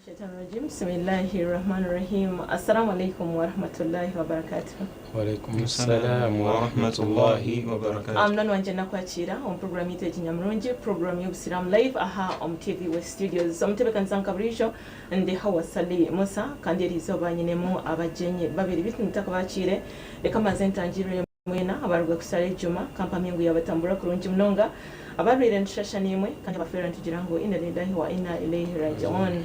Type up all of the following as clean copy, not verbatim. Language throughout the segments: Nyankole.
Bismillahi Rahmani Rahim. Assalamu alaikum warahmatullahi wabarakatuh. Walaikum salam warahmatullahi wabarakatuh. Munywani wangye nakwakiira omu program yaitu egi nyamurungi, program y'Obusiraamu Live aha omu TV West Studios. Omutebeekanisa nka buriijo ndi Hawa Sally Musa kandi eri izooba nyinemu abagyenyi babiri beitu nitakabakiire reka mbanze ntangirire Mwena abaruga kushara ejuma, ka mpamye ngu yabatambura kurungi munonga. Abarwaire nitushasha naimwe, kandi abafeerwa nitugira ngu Inna lillahi wa inna ilaihi raji'un.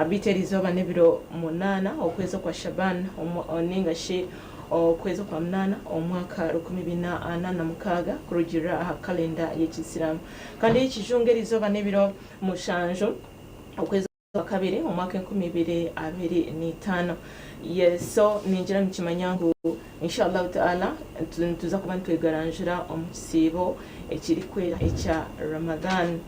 Beitu eri izooba n'ebiro munaana okwezi okwa Shaban ninga shi okwezi okwa munaana omu mwaka 1446 kurugiirira aha kalenda y'ekisiraamu. Kandi ey'ekijungu eri izooba n'ebiro mushanju okwezi Okwakabiri omu mwaka 2025. Yes so ningira nikimanya ngu Insha Allahu Ta'ala nituza kuba nitwegaranjura omu kisiibo ekirikwera ekya Ramadhan.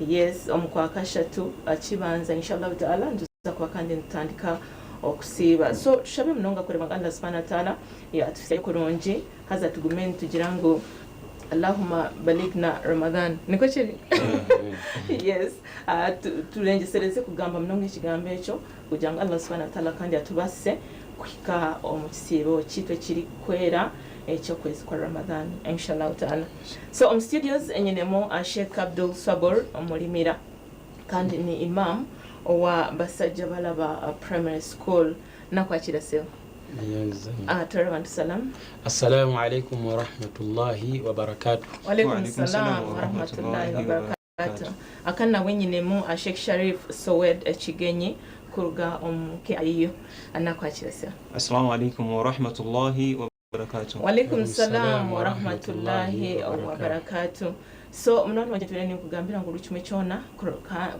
Yes omu kwakashatu kibanza Insha Allahu Ta'ala nituza kuba kandi nitutandika okusiiba. So tushabe munonga kureba ngu Allah Subhana wa Ta'ala yatuhitsyayo kurungi haza tugume nitugira ngu Allahumma baligna Ramadhan. Nikwo kiri? Yes. Turengyesereze kugamba munonga ekigambo ekyo kugira ngu Allah subhanahu wa ta'ala kandi atubaasise kuhika omu kisiibo kyaitu ekirikwera eky'okwezi kwa Ramadhan inshallah ta'ala. So omu studios nyinemu Sheikh Abdul Swabur Mulimira kandi ni Imam owa Basajjabalaba Primary School. Nakwakira sebo. Tora abantu salamu. Assalamu alaikum warahmatullahi wabarakatuh. Walaikum salam warahmatullahi wabarakatuh. Aka nawe nyinemu Sheikh Sharif Sowed Kigenyi kuruga omu KIU. Nakwakira sebo. Assalamu alaikum warahmatullahi wabarakatuh. Walaikum salam warahmatullahi wabarakatuh. So munywani wangye ntwire ninkugambira ngu buri kimwe kyona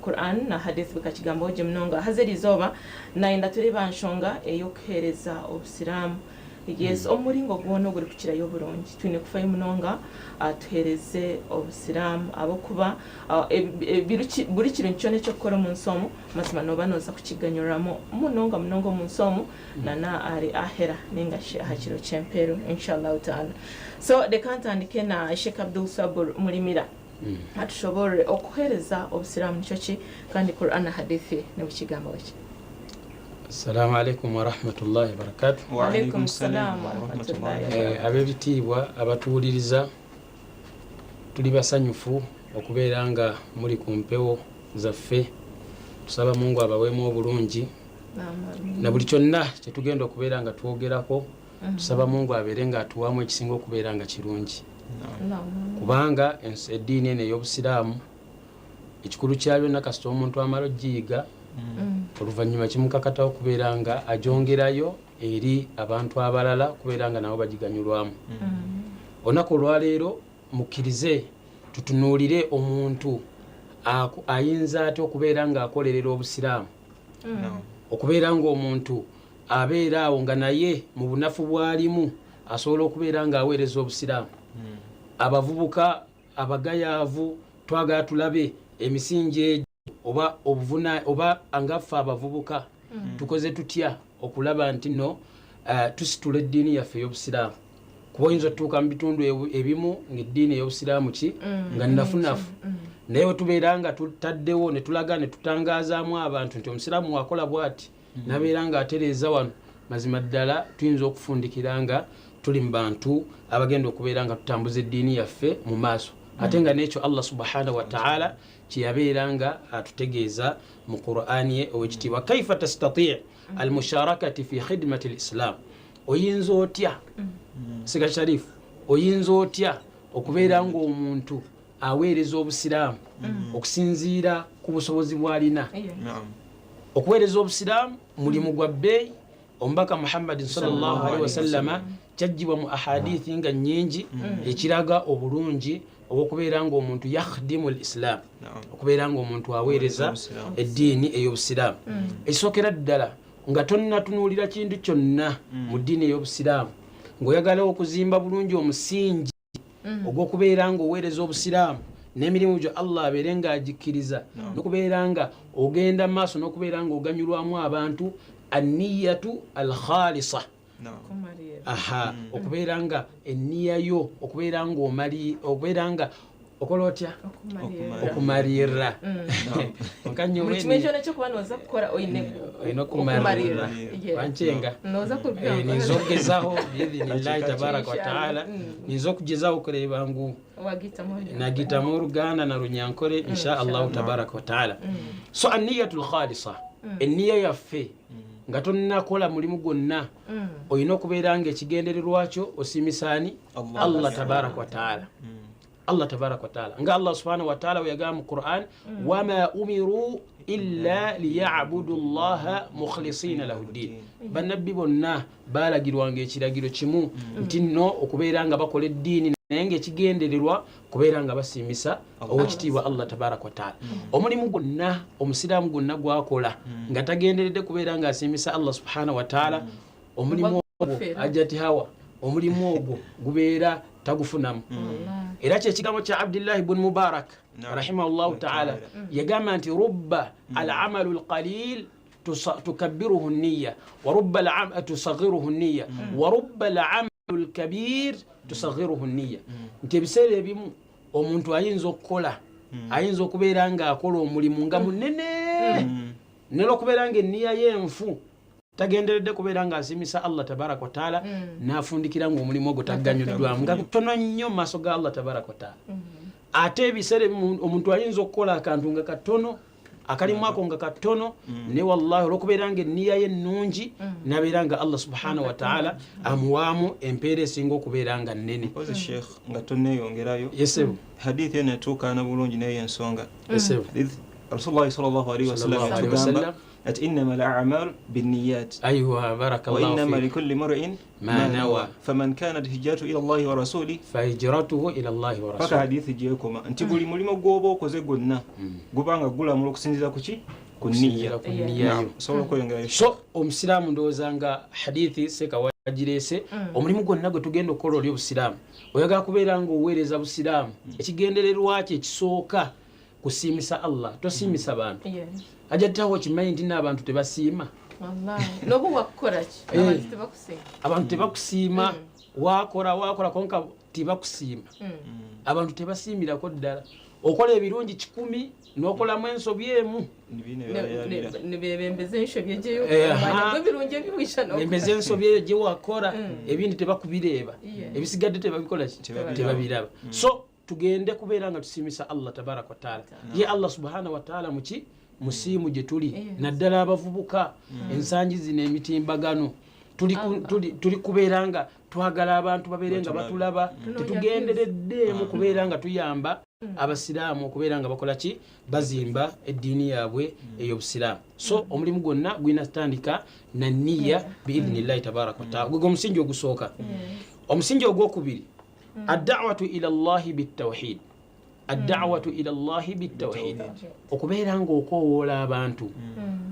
Quran na Hadith bikakigambaho gye munonga. Haza erizooba nayenda turebe aha nshonga ey'okuheereza obusiraamu. Yes, omu muringo gwona ogurikukirayo oburungi twine kufayo munonga tuheereze obusiraamu ahabw'okuba buri kirungi kyona eky'okukora omu nsi omu mazima nooba nooza kukiganyurwamu munonga munonga omu nsi omu na n'ahari Akhera ninga shi aha kiro ky'emperu Inshallah Ta'ala. So reka ntandike na Sheikh Abdul Swabur Mulimira atushoboorore okuheereza obusiraamu nikyo ki kandi Quran na Hadith nibukigambaho ki? Assalamu alaikum warahmatullahi wabarakatuh. Wa alaikum salam warahmatullahi wabarakatuh. Ab'ebitiibwa abatuwuliriza tuli basanyufu okubeera nga muli ku mpewo zaffe. Tusaba Mungu abaweemu obulungi na buli kyonna kyetugenda okubeera nga twogerako. Tusaba Mungu abeere nga atuwaamu ekisinga okubeera nga kirungi, kubanga eddiini eno ey'Obusiraamu ekikulu kya byonna kasita omuntu amala ogiyiga oluvannyuma kimukakataho okubeera nga agyongerayo eri abantu abalala okubeera nga nabo bagiganyulwamu. Olunaku olwaleero mukkirize tutunuulire omuntu ayinza atya okubeera ng'akolerera Obusiraamu, okubeera ng'omuntu abeera awo nga naye mu bunafu bw'alimu asobola okubeera ng'aweereza Obusiraamu. Abavubuka abagayaavu twagala tulabe emisingi egyo oba obuvuna oba nga ffe abavubuka tukoze tutya okulaba nti no tusitula eddiini yaffe ey'Obusiraamu, kuba oyinza otutuuka mu bitundu ebimu ng'eddiini ey'Obusiraamu ki nga nnafunafu, naye bwe tubeera nga tutaddewo ne tulaga ne tutangaazaamu abantu nti Omusiraamu wakola bw'ati nabeera ng'atereeza wano, mazima ddala tuyinza okufundikira nga tuli mu bantu abagenda okubeera nga tutambuza eddiini yaffe mu maaso, ate nga n'ekyo Allah subhanahu wa ta'ala kyeyabeera nga atutegeeza mu Qur'an ye owekitiibwa, kaifa tastati almusharakati fi khidmati lislam, oyinza otya Siga Sharifu, oyinza otya okubeera ng'omuntu aweereza Obusiraamu okusinziira ku busobozi bw'alina? Okuweereza Obusiraamu mulimu gwa bbeeyi. Omubaka Muhammadin sallallahu alaihi wasallama kyajjibwa mu ahadithi nga nnyingi ekiraga obulungi obw'okubeera ng'omuntu yakhdimu l islam, okubeera ng'omuntu aweereza eddiini ey'Obusiraamu. Ekisookera ddala nga tonnatunuulira kintu kyonna mu ddiini ey'Obusiraamu, ng'oyagala okuzimba bulungi omusingi ogw'okubeera ng'oweereza Obusiraamu n'emirimu gyo Allah abeere ng'agikkiriza, n'okubeera nga ogenda mu maaso n'okubeera ng'oganyulwamu abantu, anniyatu alkhalisa, aha, okubeera nga enniya yo okubeera ng'omali okubeera nga Okola otya? Okumaririra. Kwonka nyowe Buri kimwe kyona ekyokuba noza kukora oine oine okumaririra. Wankyenga? Noza kuruga Eh, ninza okugezaho biidhinillahi tabaraka wa taala ninza okugyezaho kureeba ngu wagitamu nagitamu oruganda na runyankore insha allahu tabaraka wa taala. So aniyatu lkhalisa, eniya yaffe nga tonnakola mulimu gwonna olina okubeera nga ekigendererwa kyo osiimisa ani? Allah tabaraka wa taala. Allah tabaraka wataala nga Allah subhanahu wataala weyagamba mu Quran, wama umiru illa liyabudu llaha mukhlisina lahu ddin. Bannabbi bonna balagirwanga ekiragiro kimu nti nno okubeera nga bakola eddiini naye nga ekigendererwa kubeera nga basiimisa owekitiibwa Allah tabaraka wataala. Omulimu gwonna omusiraamu gwonna gwakola nga tagenderedde kubeera nga asiimisa Allah subhanahu wataala, omulimu ogwo ajati hawa, omulimu ogwo gubeera tagufunamu. Era kyekigambo kya Abdillahi bun Mubarak rahimahullahu taala, yagamba nti rubba alamalu lqalil tukabbiruhu niya warubba tusagiruhu niya warubba alamalu lkabir tusagiruhu niya, nti ebiseera ebimu omuntu ayinza okukola, ayinza okubeera ng'akola omulimu nga munene, naye olwokubeera nga eniya y'enfu tagenderedde kubeera ng'asiimisa Allah tabaraka wataala, n'afundikira ng'omulimu ogwo taganyuddwamu nga kutono nnyo mu maaso ga Allah tabaraka wataala. Ate ebiseera ebimu omuntu ayinza okukola akantu nga katono, akalimu ako nga katono, ne wallahi olwokubeera nga eniya ye ennungi nabeera nga Allah subhanahu wataala amuwaamu empeera esinga okubeera nga nnene. Mpozi Sheikh, nga tonneeyongerayo, yesebo. Hadithi eno etuukaana bulungi naye ensonga. Yesebo. Hadith Rasulullahi sallallahu alaihi wasallam Sallallahu alaihi yatugamba wasallam. Ati innama al a'malu binniyat aywa wa barakallahu innama fik likulli mri'in ma ma nawa nawa faman kanat hijratuhu ila Allahi wa rasuli fahijratuhu ila llahi wa paka rasuli. Hadithi gyekoma nti buli mulimu gw'oba okoze gwonna gubanga gulamula okusinziira ku ki? Ku okusinziira nniya. Ku nniya yo. Osobola okweyongerayo. So omusiraamu ndowooza nga hadithi seeka wagireese, omulimu gwonna gwe tugenda okukola oli obusiraamu oyagala kubeera nga oweereza busiraamu, ekigendererwa kye ekisooka kusiimisa Allah, tosiimisa bantu. Ajatawo okimanyi nti n'abantu tebasiima. Wallahi nobu wakukora ki, Eh. abantu tebakusiima. Abantu tebakusiima, wakola wakola konka tebakusiima. Abantu tebasiimirako ddala. Okola ebirungi 100 n'okolamu ensobi emu. Nibebembeza enshobi egyeyo Eh, omwanya aha. gw'ebirungi ebiwisha. Embeza ensobi eyo gyewakora, ebindi tebakubireeba, ebisigadde tebabikola ki? Tebabiraba. Tebabiraba. So tugende kubeera nga tusiimisa Allah tabaraka wataala. Ye Allah subhanahu wataala muki musiimu gye tuli, naddala abavubuka ensangi zino emitimbagano tuli ku- tuli kubeera nga twagala abantu babeere nga batulaba, tetugendereddeemu kubeera nga tuyamba abasiraamu okubeera nga bakola ki? Bazimba eddiini yaabwe ey'obusiraamu. So omulimu gwonna gulina kutandika na niya biidhinillahi tabaraka wataala. Gwegwe omusingi ogusooka. Omusingi ogwokubiri, addawatu ila llahi bitawhid, addawatu ila llahi bitawhid, okubeera ng'okoowoola abantu,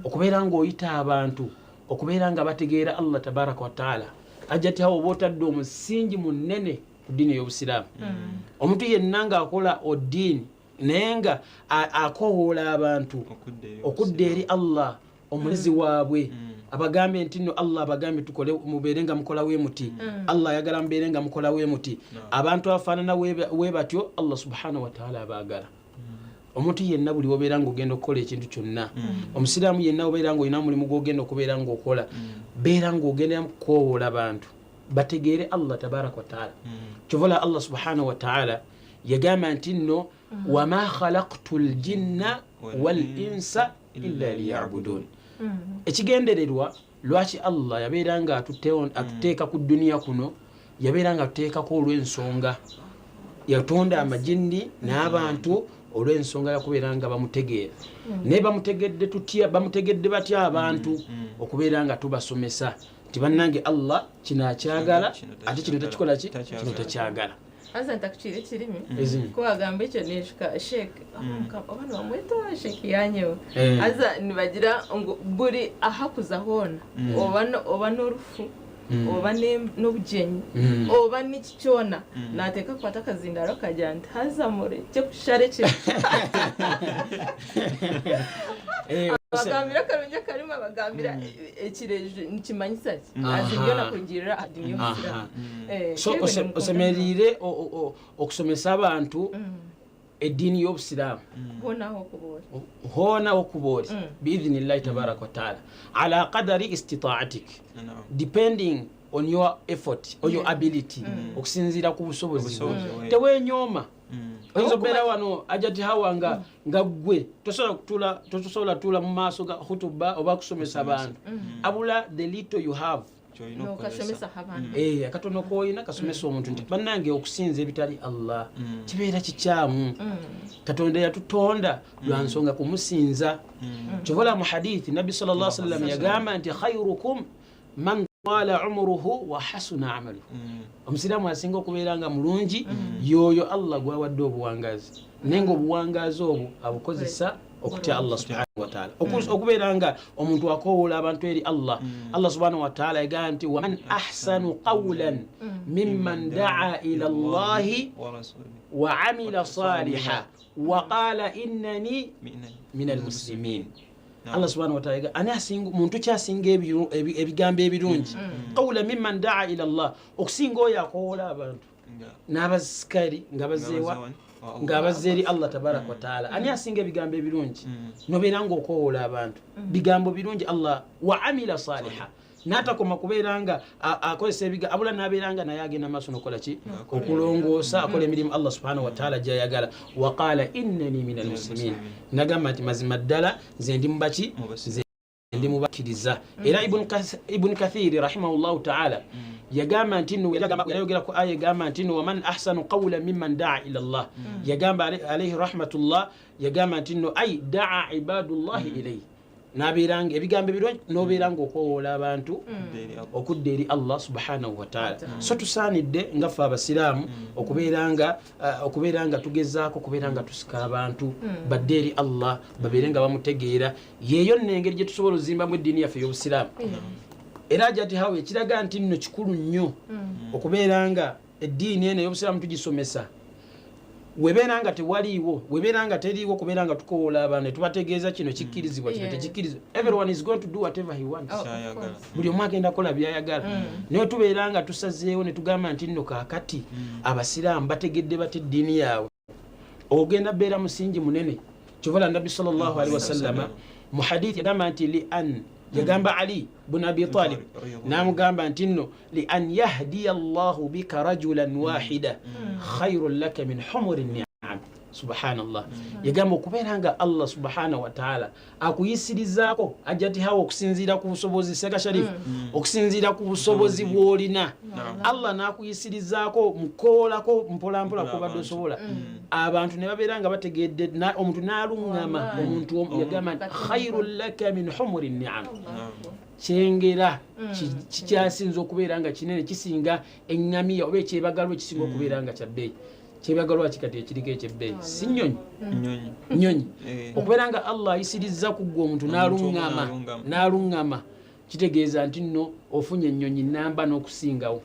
okubeera ng'oyita abantu okubeera nga bategeera Allah tabaraka wataala. Ajati awo oba otadde omusingi munene ku ddiini ey'obusiraamu. Omuntu yenna ng'akola oddiini naye nga akoowoola abantu okudda eri Allah omulezi waabwe, abagambe nti nno Allah abagambye tukole, mubeere nga mukola we muti, Allah ayagala mubeere nga mukola we muti. Abantu abafaanana we batyo Allah subhanahu wataala abaagala. Omuntu yenna buli wobeera ngaogenda okukola ekintu kyonna, omusiraamu yenna obeera nga olina omulimu gwogenda okubeera ngaokola, beera ngaogendera mu kukoowoola bantu bategeere Allah tabaraka wataala. Kyovola Allah subhanahu wataala yagamba nti nno wama khalaktu ljinna wal insa illa liyabudun. Ekigendererwa lwaki Allah yabeera nga atuteeka ku duniya kuno, yabeera nga atuteekako olw'ensonga yatonda amajinni n'abantu olw'ensonga yakubeera nga bamutegeera. Naye bamutegedde tutya? Bamutegedde batya abantu? Okubeera nga tubasomesa nti bannange Allah kino akyagala, ate kino takikola ki? Kino takyagala. Haza ntakukiire ekirimi. Ezini. Ko wagamba ekyo neshuka sheek oba nibamweta sheek yanyewe. Haza nibagira ngu buri ahakuza hoona, oba n'orufu, oba n'obugyenyi, oba niki kyona, nateeka kukwata akazindaro akagira nti haza murekye kushara ekiro. Abagambira akarungi akarima, abagambira ekireju nikimanyisa ki, azi byona kugirira adini y'obusiraamu. So Yewe nimukunda. Osemerire okusomesa abantu. Eddiini y'Obusiraamu. Hoona ah'okuba ori. Hoona ah'okuba ori, biidhinillahi tabaaraka wa ta'ala, ala qadari istitaatik, depending on your effort or your ability, okusinziira ku busobozi bwo. Tewenyooma. Oyinza okubeera wano Hajati Hawa nga nga ggwe tosobola kutuula tosobola tuula mu maaso ga khutuba oba kusomesa bantu. Abula the little you have. Kyolina nokashomesa okukozesa abantu. Akatono koyina kasomesa omuntu nti bannange okusinza ebitali Allah kibeera kikyamu. Katonda yatutonda lwa nsonga kumusinza. Kyova olaba mu hadithi Nabbi sallallahu alaihi wasallam yagamba nti khairukum man tala umuruhu wa hasuna amaluhu. Omusiraamu asinga okubeera nga mulungi yoyo Allah gwawadde obuwangazi, naye nga obuwangazi obwo abukozesa okutya Allah subhanahu wa ta'ala. Okubeera nga omuntu akowoola abantu eri Allah. Allah subhanahu wa ta'ala yagamba nti waman ahsanu qawlan mimman daa ila Allahi wa amila saliha wa qala innani min almuslimin. Allah subhanahu wa ta'ala yagamba, ani asinga, muntu ki asinga ebigambo ebirungi? Qawlan mimman daa ila Allah, okusinga oyo akowoola abantu n'abasikari nga bazeewa, ng'abazze eri Allah tabaraka wa taala. Ani asinga ebigambo ebirungi? Nobeera ng'okowoola abantu bigambo birungi Allah wa amila saliha, n'atakoma kubeera nga akozesa ebigambo, abula n'abeera nga naye agenda maaso n'okukola ki? Okulongoosa, akola emirimu Allah subhanahu wa taala gy'ayagala. Wa qala innani minal muslimin, nagamba nti mazima ddala nze ndi mubaki, nze ndi mubakkiriza. Era Ibn Kathiri rahimahullahu taala yagamba nti nno, yayogera ku aya egamba nti nno waman ahsanu qawlan mimman daa ila Allah, yagamba alayhi rahmatullah, yagamba nti nno ai daa ibadullahi ilayhi, n'abeera nga ebigambo ebirungi n'obeera nga okowoola abantu okudda eri Allah subhanahu wa taala. So tusaanidde nga ffe abasiraamu okubeera nga tugezaako okubeera nga tusika abantu badde eri Allah, babeere nga bamutegeera. Yeeyo nno engeri gye tusobola ozimbamu eddiini yaffe ey'obusiraamu. Era Hajati Hawa ekiraga nti nno kikulu nnyo okubeera nga eddiini eno ey'obusiraamu tugisomesa. Webeera nga tewaliiwo, webeera nga teriiwo kubeera nga tukowoola abantu ne tubategeeza kino kikkirizibwa, kino tekikkirizibwa. Everyone is going to do whatever he wants. Oh, of Kyayagala. course. Buli omu agenda kukola byayagala. Naye tubeera nga tusazeewo ne tugamba nti nno kaakati abasiraamu bategedde batya eddiini yaabwe, ogenda beera musingi munene. Kyova olaba Nabbi sallallahu alaihi wasallama mu hadithi yagamba nti li an, yagamba Ali bun Abi Talib, n'amugamba nti nno li an yahdiya Allahu bika rajulan wahida khairun laka min humuri ni'am. Subhanallah. Yagamba okubeera nga Allah subhanahu wa ta'ala akuyisirizaako Hajati Hawa okusinziira ku busobozi, Seka Sharif, okusinziira ku busobozi bw'olina, Allah n'akuyisirizaako mukoolako mpola mpola kubadde osobola, abantu ne babeera nga bategedde, omuntu n'aluŋŋama, omuntu yagamba nti khairun laka min humuri ni'am, kyengera kikyasinza okubeera nga kinene, kisinga eŋŋamiya oba ekyebagalwa ekisinga okubeera nga kya bbeeyi. Kyebagalwa ki kati ekiriko ekyebbeeyi? Si nnyonyi. Nnyonyi. Nnyonyi. Okubeera nga Allah ayisirizza ku ggwe omuntu n'aluŋŋama, n'aluŋŋama, kitegeeza nti nno ofunye ennyonyi namba n'okusingawo.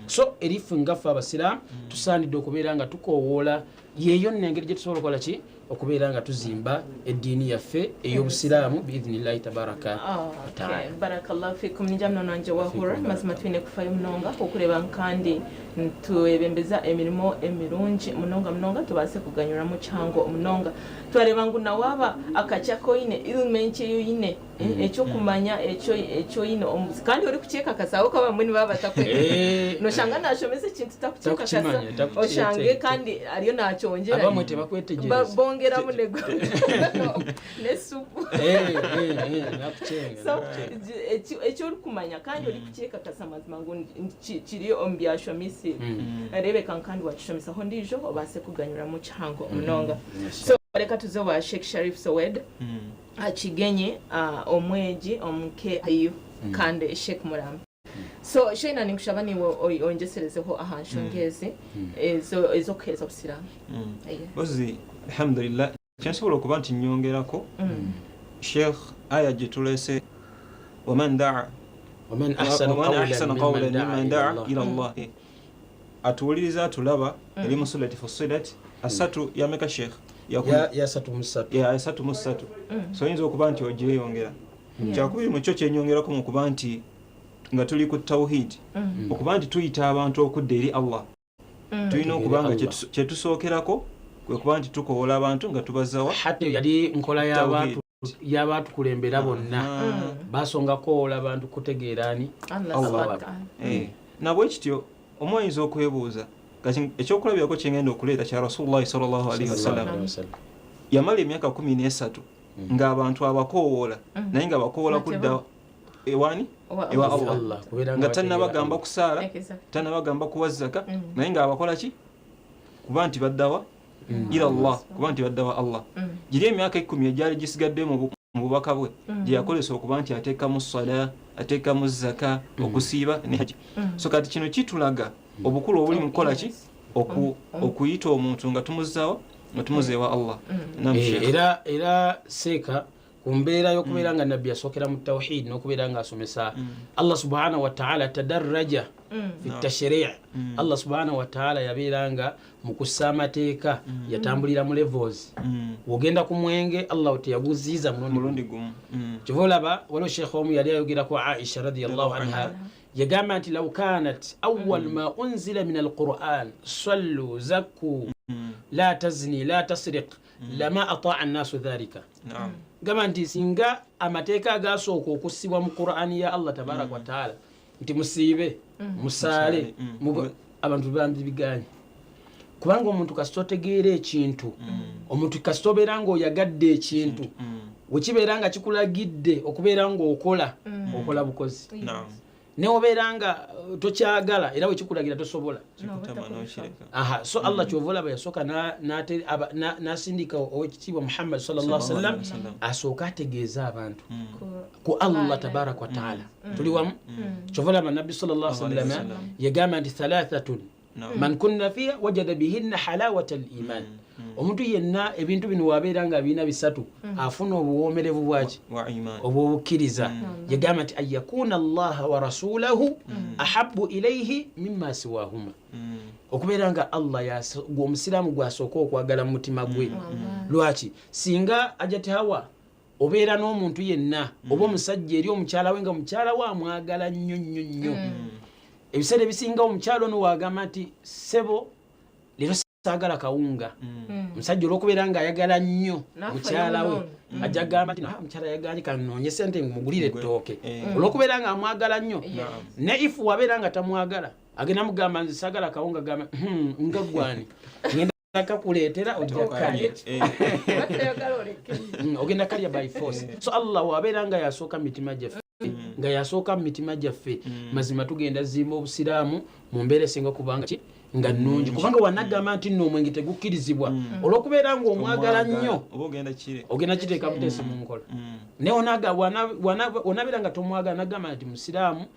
So erifu nga ffe abasiraamu tusaanidde okubeera nga tukoowoola. Yeeyo nno engeri gye tusobola okukola ki? Okubeera nga tuzimba eddiini yaffe ey'obusiraamu biidhinillahi tabaraka wa taala. Barakallahu fikum. Ninja munono wanje wahura mazima twine kufayo munonga okureba nkandi nitwebembeza emirimo emirungi munonga munonga tubaase kuganyuramu kihango munonga. Twareba ngu nawaaba akakye akoine, ilmu enkye eyoine, ekyokumanya ekyoine kandi orikukyekakasa aho bamwe nibaba batakwekakasa. Noshanga nashomesa ekintu takukyekakasa, Takukimanya, takukyete. Oshange kandi ariyo nakyongyera. Abamwe tebakwetegereza. Bongeramu nesupu. Nakucenga, So, nakucenga. Eki orikumanya kandi orikukyekakasa mazima ngu kiri omu byashomisibwe, rebeka kandi wakishomesaho ondiijo obaase kuganyuramu kihango munonga. So reka tuze wa Sheikh Sharif Sowed Kigenyi, omwegi omu KIU kandi Sheikh Muramu. So Sheina, ninkushaba niwe ongeserezeho aha nshonga ezi ez'okuheereza obusiraamu. Bozi alhamdulillah, kyensobola okuba nti nyongerako, Sheikh, aya gye tulese waman daa waman ahsanu waman ahsanu qawlan qawlan mimman mimman daa daa ila ila Allah. Atuwuliriza atulaba, eri mu surati Fussilat asatu yameka, Sheikh? Ya 33. Ya 33. So oyinza okuba nti ogyeyongera. Kyakubiri mu kyo kyenyongerako mu kuba nti nga tuli ku tawhid, okuba nti tuyita abantu okudda eri Allah, tulina okuba nga Allah. kyetusookerako. Kwe kuba nti tukowoola abantu nga tubazawa. Hati yali nkola Tawhid. y'abaatukulembera bonna. Basonga kukowoola bantu kutegeera ani? Allah Allah. subhanahu wa ta'ala. Nabwekityo omu ayinza okwebuuza, kati ekyokulabirako kyengenda okuleeta kya Rasulullahi sallallahu alaihi wasallam. Yamala emyaka 13 ng'abantu abakoowoola, naye nga bakowoola kudda ewani? Ewa Ewa Allah. Allah, kubeera Nga nga tannabagamba bategeera kusaala, tannabagamba kuwa zaka, naye ng'abakola ki? Kuba nti baddawa ila Allah, kuba nti baddawa Allah. Giri emyaka 10 egyali gisigadde mu bubaka bwe, gye yakozesa okuba nti ateekamu sala, ateekamu zaka, okusiiba ne haji. So kati kino kitulaga obukulu obuli mu kukola ki? Okuyita omuntu nga tumuzaawa, nga tumuzza ewa Allah. Naam, Sheikh. Era seeka ku mbeera y'okubeera nga nabbi yasookera mu tawhid n'okubeera ng'asomesa Allah subhanahu wa ta'ala tadarraja fi tashri'. Allah subhanahu wa ta'ala yabeera nga mu kussa amateeka yatambulira mu levels. Wogenda ku mwenge, Allah teyaguziiza mulundi mulundi gumu. Kyova olaba waliwo sheekh omu yali ayogera ku Aisha radiyallahu anha, yagamba nti law kanat awal ma unzila min alquran sallu zakku la tazni la tasriq lama ataa nnasu dhalika. Gamba nti singa amateeka agasooka okussibwa mu Qur'ani ya Allah tabaraka wataala nti musiibe, musaale, abantu bandibiganye, kubanga omuntu kasita otegeera ekintu, omuntu kasita obeera ng'oyagadde ekintu, wekibeera nga kikulagidde okubeera ng'okola, okola bukozi. Ne obeera nga tokyagala, era wekikulagira tosobola. Kikutama n'okireka. Aha, so Allah kyova olaba yasooka n'asindika owekitiibwa Muhammad sallallahu alaihi wasallam wasallam. Asooke ategeeze abantu ku Allah tabaraka wa taala. Tuli wamu? Kyova olaba nabbi sallallahu alaihi wasallam wasallam. Yagamba nti thalathatun man kunna fiha wajada bihinna halawata al iman. Omuntu yenna ebintu bino wabeera nga birina bisatu, afuna obuwoomerevu bwaki? Wa iman. Obwobukkiriza. Yagamba nti an yakuna allaha wa rasulahu ahabu ilaihi mimma siwahuma. Okubeera nga Allah gwe omusiraamu gwasooka okwagala mu mutima gwe. Lwaki? Singa ajati hawa obeera n'omuntu yenna oba omusajja eri omukyala we, nga mukyala we amwagala nnyo nnyo nnyo, ebiseera ebisinga omukyala ono wagamba nti ssebo, leero saagala kawunga, omusajja olwokubeera ng'ayagala nnyo N'afa mukyala we, yomunono. Ajja kugamba nti, "Ah, mukyala yaganye, kanoonye sente mugulire ettooke," Eh. olwokubeera ng'amwagala nnyo. Ne if wabeera nga tamwagala, agenda mugamba nze saagala kawunga, gamba, nga gwani ngenda kakuleetera, ojja kalya." Batayagala oleke. Ogenda kalya by force. So Allah wabeera nga yasooka mu mitima gyaffe, nga yasooka mu mitima gyaffe, mazima tugenda zimba obusiraamu mu mbeera esinga kubanga ki nga nnungi, kubanga wanagamba nti nno omwenge tegukkirizibwa, olw'okubeera ng'omwagala nnyo, oba ogenda kire ogenda kiteeka buteesi mu nkola. Naye onabeera nga tomwagala, nagamba nti musiraamu,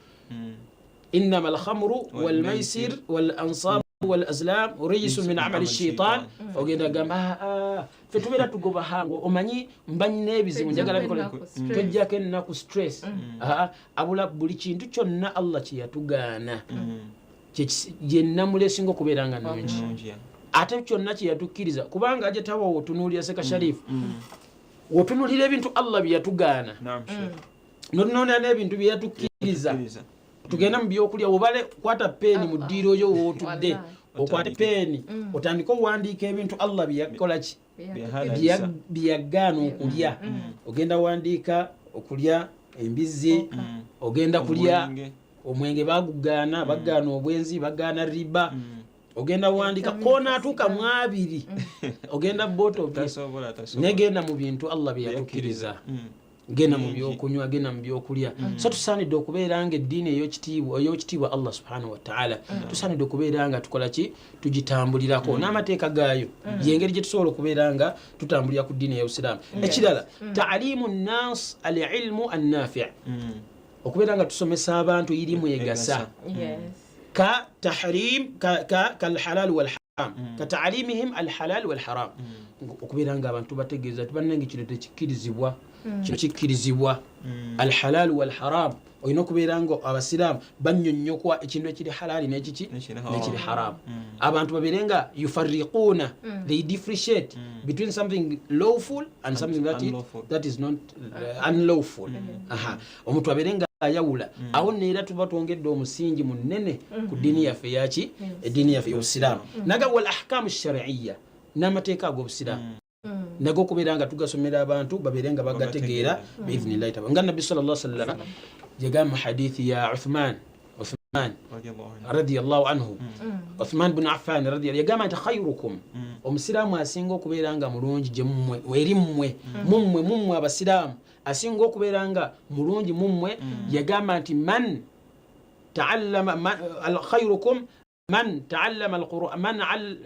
innama alkhamru walmaisir walansab walazlam rijisu min amali shaitan, ogenda gamba, "Ah, ah, ffe tubeera tugoba hango, omanyi mba nyina ebizibu, njagala bikole." Tojjako stress. Tojjako ennaku, stress. Ah, abula buli kintu kyonna Allah kyeyatugaana yenamula esinga okubeera nga nnungi. Nnungi, ya. Ate kyonna kyeyatukkiriza, kubanga aje tawa wotunuulira seka sharifu, wotunuulira ebintu Allah bye yatugaana, Naam, Sheikh. notunuulira n'ebintu bye yatukkiriza. Kkiriza. Tugenda mu byokulya, obale kwata peeni mu ddiiro yo wootudde, Wallahi. okwate peeni otandike owandiika ebintu Allah byeyakola ki? Byeyahalaliza. Byeyagaana okulya. Ogenda wandiika okulya embizzi, ogenda kulya Omwenge. Omwenge bagugaana, bagaana obwenzi, bagaana riba. Ogenda wandika konaatuuka mu abiri, ogenda botobye. Tasobola, tasobola. Negenda mu bintu Allah byeyatukiriza, genda mu byokunywa, genda mu byokulya. So tusaanidde okubeera nga eddiini ey'ekitiibwa Allah subhanahu wataala, tusaanidde okubeera nga tukola ki? Tugitambulirako n'amateeka gaayo. Yengeri gye tusobola okubeera nga tutambulira ku ddiini ey'obusiraamu. Ekirala, taalimu nnas al ilmu annafi, okubeera nga tusomesa abantu irimu egasa, ka tahrim kalhalal walharam, ka taalimihim alhalal walharam, okubeera nga abantu bategeeza ti bannange kino tekikkirizibwa, kino kikkirizibwa, alhalal walharam. Olina okubeera nga abasiraamu bannyonnyokwa ekintu ekiri halaali nekiki Nekiri haram. Nekiri haramu. Abantu babeere nga yufarriquuna, they differentiate between something lawful and something that is, unlawful. That is not unlawful. Aha. Omuntu abeere nga ayawula. Awo neera tuba twongedde omusingi munene ku ddiini yaffe yaki? Eddiini yaffe y'obusiraamu. Naga wal ahkamu shariiya. N'amateeka ag'obusiraamu nago okubeera nga tugasomera abantu babeere nga bagategeera biidhnillahi taala, nga Nabbi sal llah sallama yagamba mu hadithi ya Uthman, Uthman radiallahu anhu, Uthman bunu Affan yagamba nti khairukum, omusiraamu asinga okubeera nga mulungi gye mummwe, eri mmwe, mummwe, mummwe abasiraamu asinga okubeera nga mulungi mummwe, yagamba nti man taallama khairukum man taallama alquran,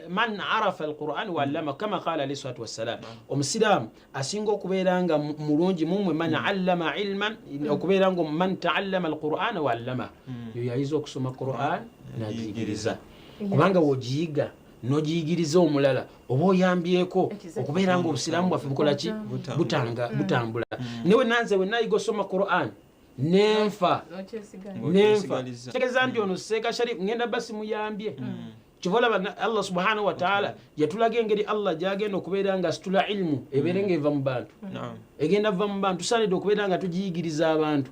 man arafa alquran wa allama, kama qala alayhi salatu wassalam, omusiraamu asinga okubeera nga mulungi mumwe man allama ilman, okubeera nga man taallama alquran wa allama, yo yayiza okusoma Quran nagiyigiriza, kubanga wogiyiga nogiyigiriza omulala oba oyambyeko okubeera nga obusiraamu bwaffe bukola ki? Butanga, butambula. Newe nanze wenayiga osoma Quran nenfa nenfa, kitegeeza nti ono Seeka Sharif ngenda basi muyambye. Kyova olaba Allah subhanahu wataala yatulaga engeri Allah gyagenda okubeera nga asitula ilmu ebeere nga eva mu bantu, egenda va mu bantu. Tusaanidde okubeera nga tugiyigiriza abantu.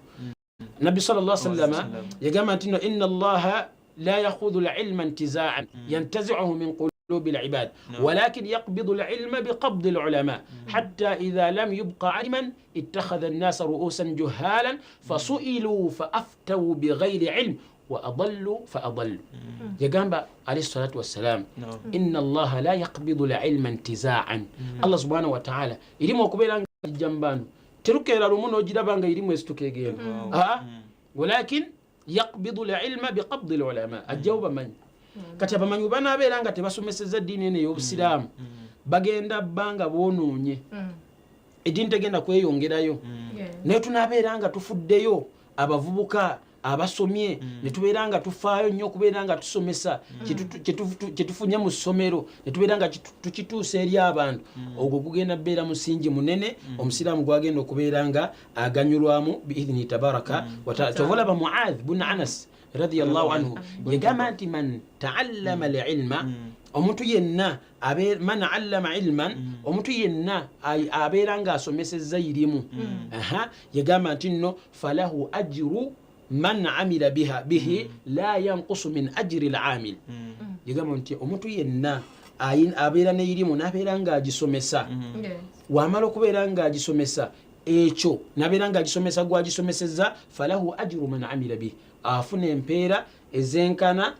Nabbi sal llah sallama yagamba nti no inna allaha la yakhudhu lilma intizaan yantaziuhu min qulubi libad, walakin yaqbidu lilma biqabdi lulama, hatta idha lam yubqa aliman ittakhadha nnasa ruusan juhalan fasuilu faaftau bighairi ilm wa adallu fa adallu. Yagamba alayhi salatu wassalam, inna allaha la yaqbidu lilma intizaan. Allah subhanahu wataala irimu okubeera nga gijja mu bantu terukeera lumu n'ogiraba nga irimu esituka egenda, aa, walakin yaqbidu lilma biqabdi lulama, ajjawo bamanyi. Kati abamanyi bwe banaabeera nga tebasomeseza eddiini eno ey'obusiraamu, bagenda bba nga boonoonye, eddiini tegenda kweyongerayo. Naye tunaabeera nga tufuddeyo abavubuka abasomye ne tubeera nga tufaayo nnyo okubeera nga tusomesa kyetufunye mu ssomero ne tubeera nga tukituusa eri abantu, ogwo gugenda kubeera musingi munene omusiraamu gwagenda okubeera nga aganyulwamu biidhini tabaraka wataala. Kyova olaba Muadh bun Anas radiallahu anhu yagamba nti man taallama lilma, omuntu yenna man allama ilman, omuntu yenna abeera ng'asomesezza irimu, yagamba nti nno falahu ajru man amila biha bihi la yankusu min ajri lamil. Yagamba nti omuntu yenna abeera neirimu nabeera ng'agisomesa, wamala okubeera ng'agisomesa ekyo nabeera ng'agisomesa gwagisomeseza, falahu ajru man amila bihi, afuna empeera ezenkana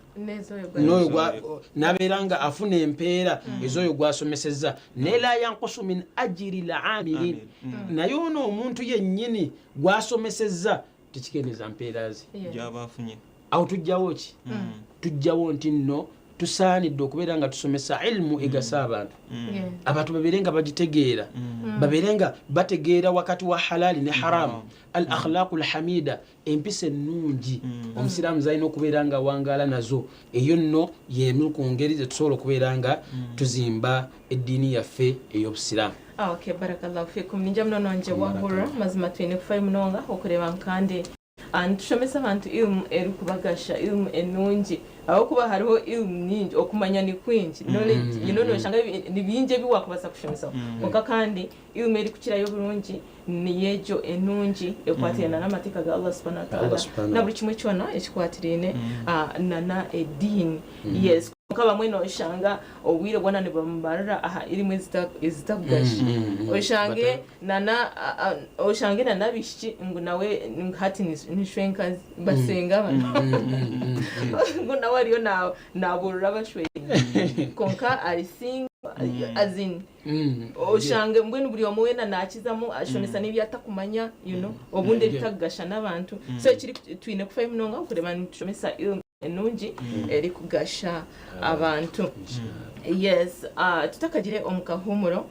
n'oyo nabeera nga afuna empeera ez'oyo gwasomeseza, naye la yankusu min ajiri lamilin, naye ono omuntu yennyini gwasomeseza tekikendeza mpeera ze. Gyaba afunye. Awo tujjawo ki? Tujjawo nti nno tusaanidde okubeera nga tusomesa ilmu egasa abantu, abantu babeere nga bagitegeera, babeere nga bategeera wakati wa halali ne haramu, al akhlaqu lhamida, empisa ennungi omusiraamu zalina okubeera nga awangaala nazo. Eyo nno yemu ku ngeri zetusobola okubeera nga tuzimba eddiini yaffe ey'obusiraamu. Ah, okay, barakallahu fikum. Ninja muno nje wahurra mazima twine kufayo munonga okureba nkandi nitushomesa abantu ilmu erikubagasha, ilmu enungi, ahabwokuba hariho ilmu nyingi, okumanya ni kwingi, knowledge, noshanga ni bingi ebi wakubaasa kushomesaho, konka kandi ilmu erikukirayo obulungi niyo egyo enungi ekwatiraine n'amateeka ga Allah subhanahu wa Allah ta'ala subhanahu na buri kimwe kyona ekikwatiraine nana ediini. Yes, konka bamwe noshanga obwire bwona nibamubarira aha irimu ezitakugasha, oshange nana oshange nana abaishiki ngu nawe ngu hati nishwenkazi basenga bano, ngu nawe ariyo naburira abashwere konka ari single, as in oshange mbwenu buri omwe weena nakizamu ashomesa n'ebi atakumanya, obundi ebitakugasha n'abantu. So ekiri twine kufayo munonga okureeba nitushomesa ilmu enungi erikugasha abantu. Yes, tutakagire omu kahuumuro,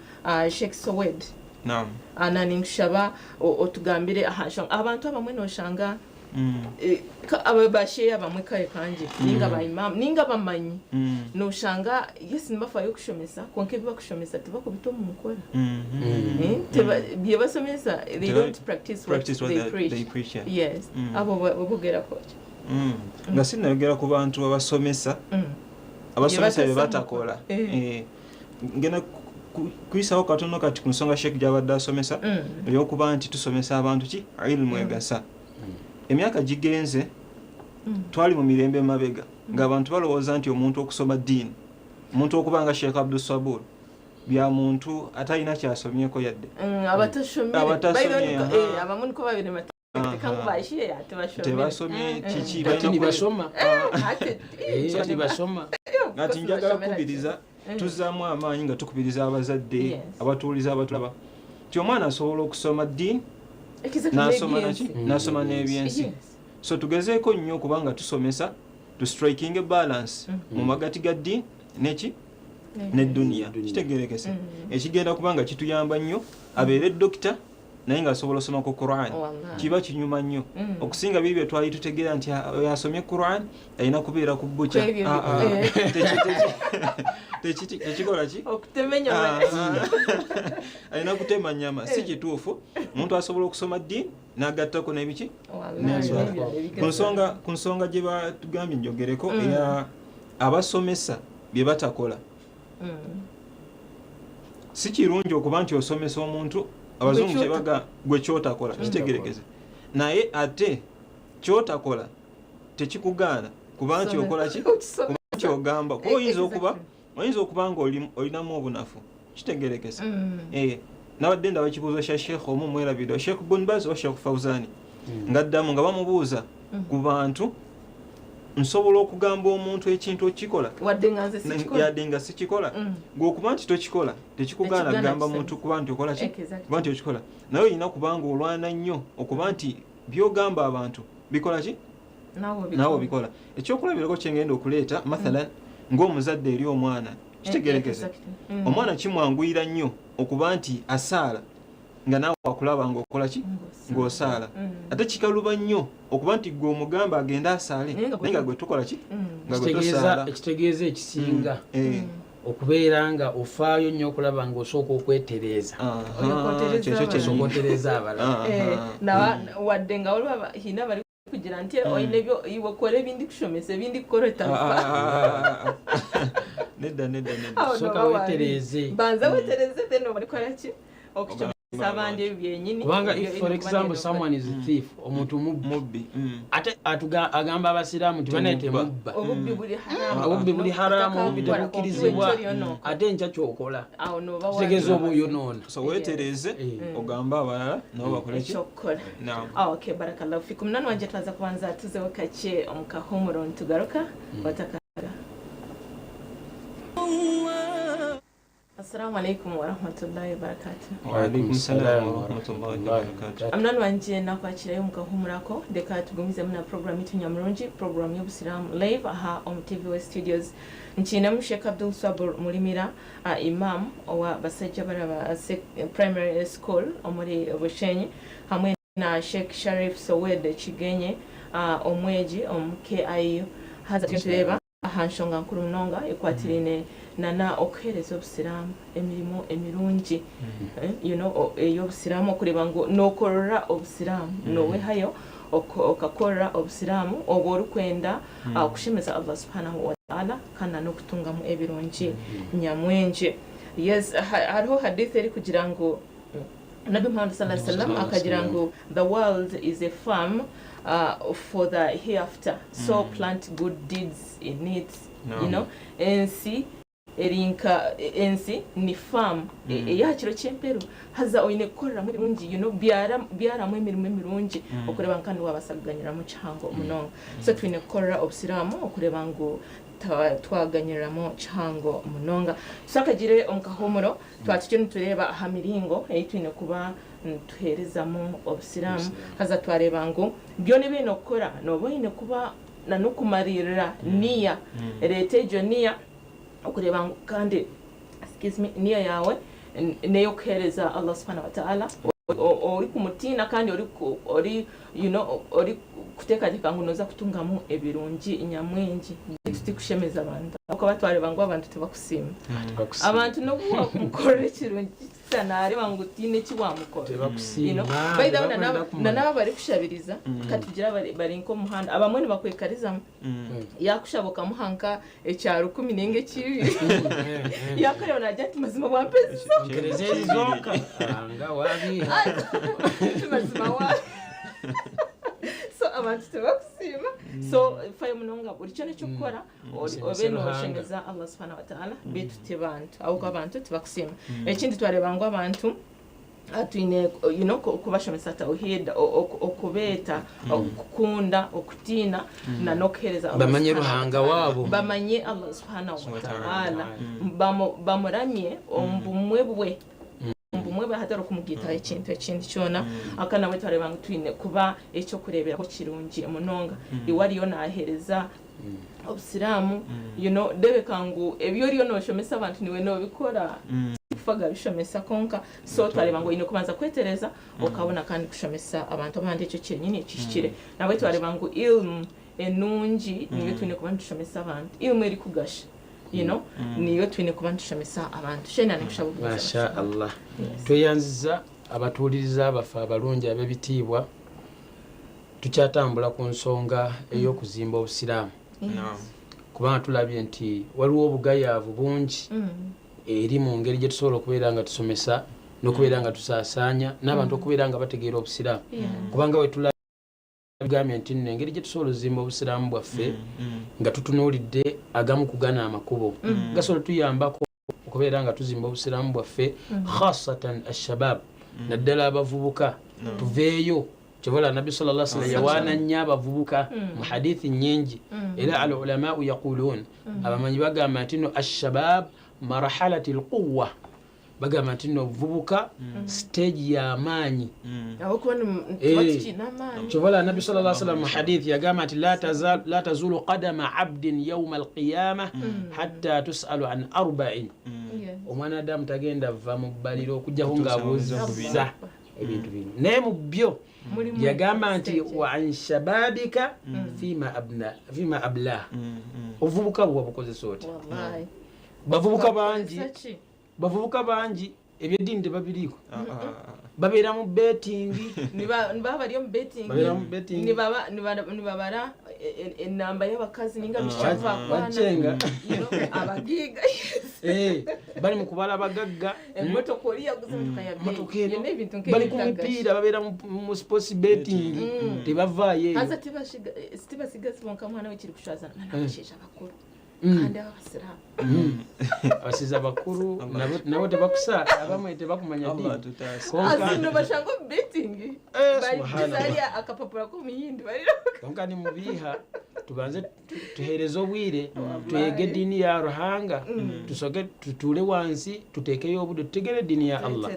Sheikh Sowed, Naam. Na ninkushaba otugambire aha nshonga abantu abamwe noshanga aba basheya abamwe kare kangi ninga ba imam ninga abamanyi, noshanga yes nibafayo kushomesa, konka ebi bakushomesa tibakubita omu nkora. Byebasomesa they don't practice what practice what they they preach. Preach, yeah. Yes, abo bogerako ki? Nga sinayogera ku bantu abasomesa, abasomesa bye bye batakola. Ngenda kuyisawo katono kati ku nsonga Sheikh gyabadde asomesa ey'okuba nti tusomesa abantu ki ilmu egasa. Emyaka gigenze, twali mu mirembe emabega ng'abantu balowooza nti omuntu okusoma ddiini, omuntu okuba nga Sheikh Abdul Sabur. Bya muntu atalina kyasomyeko yadde. Abatashomire. Abatasomye, By the way, aha. abamu niko babire nibateekateeka ngu baashiye tibashomire. Tebasomye kiki Kati balina nibasoma. Ati, Eh, nibasoma. Ati njagala kukubiriza, tuzzaamu amaanyi nga tukubiriza abazadde, abatuwuliza, abatulaba, nti omwana asobola okusoma ddiini n'asoma naki, n'asoma n'ebyensi. So tugezeeko nnyo kubanga tusomesa tu striking balance mu magati ga ddiini neki n'edduniya. Kitegerekese ekigenda kuba nga kituyamba nnyo abeere dokita naye ng'asobola osoma ku Quran. Kiba kinyuma nnyo okusinga biri bye twali tutegeera nti ah, oyo asomye Quran alina kubeera ku bukya. Kw'ebyo Ah, ah. Tekikola ki? Okutema enyama. Ah, ah. Alina kutema nyama, si kituufu. Omuntu asobola okusoma ddiini n'agattako n'ebiki Wallahi, n'ensonga. n'ebirala ebigasa. Ku nsonga gye batugambye njogereko eya abasomesa bye batakola, si kirungi okuba nti osomesa omuntu abazungu Gwe kyebaga gwe kyotakola. Kitegerekeze, naye ate kyotakola tekikugaana kuba nti okola ki, Okisoma. kuba nti ogamba, kuba oyinza okuba nga olinamu obunafu. Kitegerekese. Eh, nabadde ndaba ekibuuzo kya sheekh omu, mwerabidde, Sheekh Bunbaz oba Sheekh Fauzani, ng'addamu nga bamubuuza ku bantu, nsobola okugamba omuntu ekintu okikola wadde nga nze sikikola? Yadde nga sikikola. Gweokuba nti tokikola tekikugaana Tekikugaana kugamba kisema. muntu kuba nti okola ki, kuba nti okikola. Naye olina kubanga olwana nnyo okuba nti byogamba abantu bikola ki, Naawe obikola. naawe obikola. Ekyokulabirako kyengenda okuleeta, mathalan ng'omuzadde eri omwana, kitegerekese. Omwana kimwanguyira nnyo okuba nti asaala nga naawe akulaba ng'okola ki, ng'osaala. Ate kikaluba nnyo okuba nti gwe omugamba agende asaale Naye nga naye nga gwe tukola ki, nga gwe Kitegeeza tosaala. Ekitegeeza ekisinga okubeera nga ofaayo nnyo okulaba ng'osooka okwetereeza, Oyo kyekyo osooka kyennyini. otereeza abalala. Eh, wadde nga waliwo hina bari kugira nti oyine ebyo iwe kora ebindi kushomesa, ebindi kukora otabifa. Nedda, nedda, nedda. Awo Sooka noba weetereeze. Banza weetereeze, then obalikora ki, okushomesa abandi ebyo byenyini. Kubanga Ebyo if, for ebyo example, kuba someone is a thief, omuntu mubbi, mubbi. ate agamba abasiraamu nti banaye Temubba. temubba. Obubbi buli haramu. Obubbi buli haramu, obubbi Otakabukora, tebukkirizibwa. konkiwe ekyo Ate enkya kyokola awo noba kitegeeza oba oyonoona. So weetereeze, ogambe abalala nabo bakole ki. Ekyokukola. Naam. Ah, okay, barakallahu fikum. Nani wanje, twaza kubanza tuzeho kake omu kahumuro, nitugaruka watakara. Assalamu alaikum warahmatullahi wabarakatuh. Waalaikum salam warahmatullahi wabarakatuh. Amunani wanje, nakwakirayo omu kahumurako. Reka tugumizemu na program yitu nyamurungi, program y'obusiramu live aha omu TV West Studios. Nkiinemu Sheikh Abdul Sabur Mulimira, imam owa Basajja Baraba Primary School omuri Bushenyi, hamwe na Sheikh Sharif Sowed Kigenye, omwegi omu KIU. Haza tureba aha nshonga nkuru munonga ekwatirine nana okuheereza obusiraamu, emirimo emirungi ey'obusiraamu, okureba ngu nokorora obusiraamu, nowehayo okakorera obusiraamu obwo orikwenda kushemeza Allah subhanahu wa ta'ala kandi n'okutungamu ebirungi nyamwingi. Yes, hariho hadith eri kugira ngu Nabi Muhammad sallallahu alaihi wasallam akagira ngu the world is a farm for the hereafter, so plant good deeds in it. No. Ensi erinka ensi ni farm eya kiro ky'emperu, haza oine kukoreramu ebirungi, byaramu emirimo emirungi okureba nka niwabasa kuganyiramu kihango munonga. So twine kukorera obusiraamu okureba ngu twaganyiramu kihango munonga. Tusakagire omu kahumuro, twatuki nitureeba aha miringo ei twine kuba nituheerezamu obusiraamu. Haza twareba ngu byona ebiine okukora nooba oine kuba nan'okumaririra niya, reeta egyo niya okureba ngu kandi, excuse me, niya yawe n'ey'okuheereza Allah subhanahu wa ta'ala, ori kumutiina kandi ori ori kuteekateeka ngu noza kutungamu ebirungi nyamwingi. Tutikushemeza abantu, okuba twareba ngu abantu tibakusiima. Abantu n'obu wamukorera ekirungi nareeba ngu tiine eki wamukora. Tebakusiima. By the way, tebakwenda kumanya. Nanaba barikushabiriza, katugira bari nk'omuhanda, abamwe nibakwekarizamu, yakushaba okamuha nka ekya 1000 nenga ekibiri, yakureba nagira ati mazima wampeza. Nkereza ezi zonka. Ah, nga wabiha. Ati mazima wa so. Abantu tibakusiima. So fayo munonga buri kyona eky'okukora obe noshemeza Allah subhanahu wa ta'ala, beitu ti bantu, ahabw'okuba abantu tibakusiima. Ekindi, twareeba ngu abantu twine kubashomesa tawhid, okubeeta okukunda, okutiina na n'okuheereza Allah. Bamanye subhanahu wa Ruhanga ta'ala. Waabo. Bamanye Allah subhanahu wa ta'ala, bamuramye omu bumwe bwe, omu bumwe bwe, hatari okumugaitaho ekintu ekindi kyona. Aka nawe twareeba ngu twine kuba ekyokureeberaho kirungi munonga. Iwe ariyo naaheereza obusiraamu, rebeka ngu ebi oriyo nooshomesa abantu niwe noobikora, tikufa gabishomesa kwonka. So twareeba ngu oine kubanza kwetereza okabona kandi kushomesa abantu abandi ekyo kyenyini ekihikire. Nabwe twareeba ngu ilmu enungi niyo twine kuba nitushomesa abantu, ilmu erikugasha niyo twine kuba nitushomesa abantu. Shena, nikushaba obuguzi. Masha Allah. Yes. Tweyanziza abatuwuliriza baffe abalungi ab'ebitiibwa. Tukyatambula ku nsonga ey'okuzimba obusiraamu, kubanga tulabye nti waliwo obugayaavu bungi eri mu ngeri gye tusobola okubeera nga tusomesa n'okubeera nga tusaasaanya n'abantu okubeera nga bategeera obusiraamu, kubanga we tulagambye nti nno engeri gye tusobola okuzimba obusiraamu bwaffe nga tutunuulidde agamu ku gano amakubo gasobola tuyambako okubeera nga tuzimba obusiraamu bwaffe, khasatan ashabab, naddala abavubuka. Tuveeyo. Kyobola Nabbi sal llah sallam yawaana nnyo abavubuka mu hadithi nyingi, era al ulamau yaqulun, abamanyi bagamba nti no ashabab marhalati lquwa, bagamba nti no obuvubuka stage y'amaanyi. Ahabw'okuba tuba tukiine amaani. Kyobola Nabbi sal llah sallam mu hadithi yagamba nti la tazulu qadama abdin yauma alqiyama hatta tusalu an arba'in. Omwana adamu tagenda va mu bbaliro okujjako ng'abuuzizza ebintu bino, naye mu byo Mulimu yagamba nti stage. Wa an shababika fima ablah, obuvubuka bwe wabukozesa otya? Wallahi. Bavubuka bangi, Bakozesa ki? bavubuka bangi ebyeddiini tebabiriiko, babeera mu betting. Nibaba bari omu betting. Babeera mu betting. Nibabara enamba y'abakazi ninga bishava. Bacenga. Abagiga. Eh, bali mu kubala abagagga. Emotoka oli yaguze emotoka ya Motoka bbeeyi. eno, Yonna ebintu bali ku nk'ebyo. mipiira, babeera mu sports betting, tebavaayo eyo. Haza tibasigazi bonka, mwana we, kiri kushwazana n'abashaija bakuru kandi abasiraamu. Abasiza bakuru nabo tebakusa, abamwe tebakumanya Allah ddiini. atutaase. Azino bashanga omu betting. Eh, bari subhanallah. hariya akapapura k'omuyindi barira. Konka nimubiiha, tubanze tuhereze obwire twege eddiini ya Ruhanga, tusoke tutuule wansi, tuteekeyo obudde tutegere eddiini ya Allah.